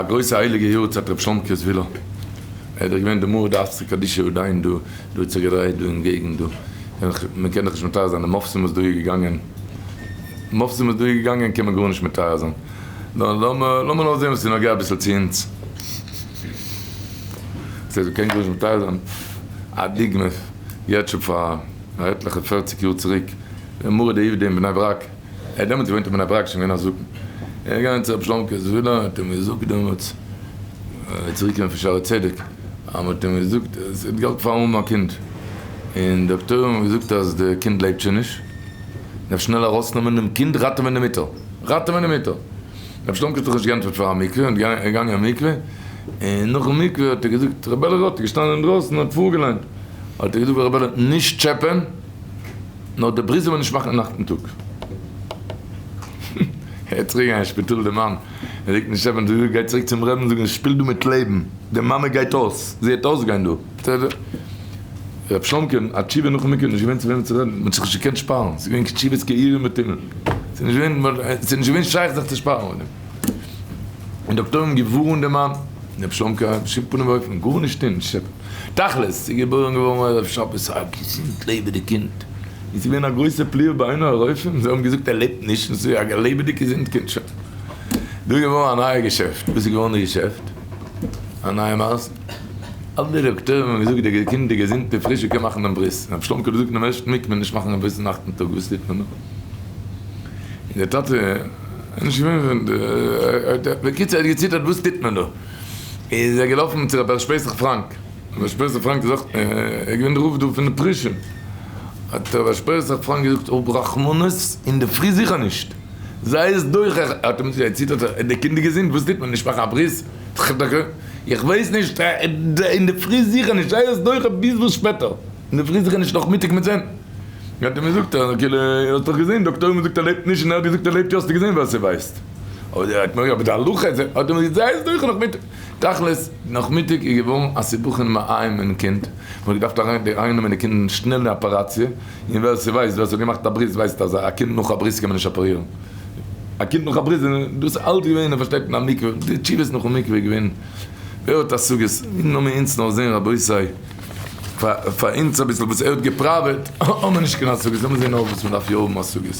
א גרויסע הייליגע יארצייט ר' שלומקע זווילער, ער איז דאך געווען די מרא דאתרא קדישא עדיין דא, דא האט זיך געדרייט דא אין געגנט דא, מען קען דאך נישט מתאר זיין די מופתים וואס דא איז געגאנגען, מופתים וואס דא איז געגאנגען קען מען גארנישט מתאר זיין, לאמיר נאר זען וואס איז נוגע אביסל צו אונז, ס'הייסט מען קען גארנישט מתאר זיין, א דוגמא, יעצט שוין פאר עטליכע פערציג יאר צוריק, דער מרא דעובדא אין בני ברק, ער האט דעמאלטס געוואוינט אין בני ברק, שוין געווען א זקן. ער איז געגאנגען צו רבי שלומ'קע זוויהלער, האט אים געזאגט דעמאלטס, ער איז צוריק געקומען פון שערי צדק, אז מען האט אים געזאגט אז ער האט געהאלטן פארן האבן א קינד, און דאקטוירים האבן געזאגט אז די קינד לעבט שוין נישט, מען דארף שנעל ארויסנעמען דעם קינד, ראטעווען די מוטער, ראטעווען די מוטער. רבי שלומ'קע האט זיך נישט געענטפערט פאר א מקווה, און איז געגאנגען אין מקווה, און נאכן מקווה האט ער געזאגט, רבי אלי' ראטה איז געשטאנען אינדרויסן און האט פארגעליינט, האט ער געזאגט פאר רבי אלי', נישט טשעפען, נאר די ברית זאל מען נישט מאכן אין אכטן טאג. ער איז צוריק געגאנגען אין שפיטאל די מאן, ער זאגט נישט עפענען די גיי צוריק צום רעבן זאגן שפיל דא מיט לעבן, די מאמע גייט אויס, זי העט אויסגיין דא. רב שלומקע, א תשובה נאכן מקווה נישט געווען צו וועמען צו רעדן, מען האט זיך נישט געקענט שפארן, ס'איז געווען תשובות כאורים ותומים, ס'איז נישט געווען, ס'איז נישט געווען שייך זיך צו שפארן מיט דעם. און דאקטוירים האבן געווארנט די מאן, רב שלומקע, בשום פנים ואופן, גארנישט טון, נישט טשעפען. תכלית, ס'איז געבוירן געווארן ערב שבת א געזונט לעבעדיג קינד, און ס'איז געווען א גרויסע פליאה ביי איינער הרופאים, זיי האבן געזאגט ער לעבט נישט, און ס'איז א לעבעדיג געזונט קינד שוין. דא איז געווארן א נייע געשעפט, וואס איז געווארן די געשעפט? א נייע מעשה, אלע דאקטוירים האבן געזאגט די קינד איז געזונט און פריש און קען מאכן דעם ברית, רב שלומ'קע האט געזאגט אינעם ערשטן מקווה נישט מאכן דעם ברית אין אכטן טאג, וואס טוט מען דא? און דער טאטע איז נישט געווען פון די, בקיצור ער האט געציטערט וואס טוט מען דא? איז ער געלאפן צו רבי הערש פסח פראנק, רבי הערש פסח פראנק איז אויך געווען דער רב דא פון די פרושים, האט רבי הערש פסח פראנק געזאגט האב רחמנות, אינדערפרי זיכער נישט, זיי עס דורך, האט אים געציטערט, די קינד איז געזונט, וואס טוט מען, נישט מאכן א ברית, איך ווייס נישט, אינדערפרי זיכער נישט, זיי עס דורך ביז וואס שפעטער, אינדערפרי זיכער נישט נאכמיטאג מיט זען. האט ער מיר געזאגט אז כאילו האסט דאך געזען דאקטוירים האבן געזאגט ער לעבט נישט און ער האט געזאגט ער לעבט יא האסטו געזען ווער ס'ווייסט אבער ער האט מיר אבער די הלכה איז האט ער מיר געזאגט זיי עס דוחה נאכמיטאג תכלית נאכמיטאג איז געווארן א סיבוך אין מעיים אין קינד מען האט געדארפט אריין ארייננעמען די קינד אין שנעלע אפעראציע און ווער ס'ווייסט ווער ס'האט געמאכט א ברית ווייסט אז א קינד נאך א ברית קען מען נישט אפערירן א קינד נאך א ברית דאס איז אלט געווען און פארשטייט אין א מקווה די תשובות נאכן מקווה איז געווען ווער האט השגות לאמיר אונז נאר זען רבותי. פאר אונז אביסל וואס ער האט געפראוועט האבן מיר נישט קיין השגות, לאמיר זען נאר וואס מען דארף יא האבן השגות.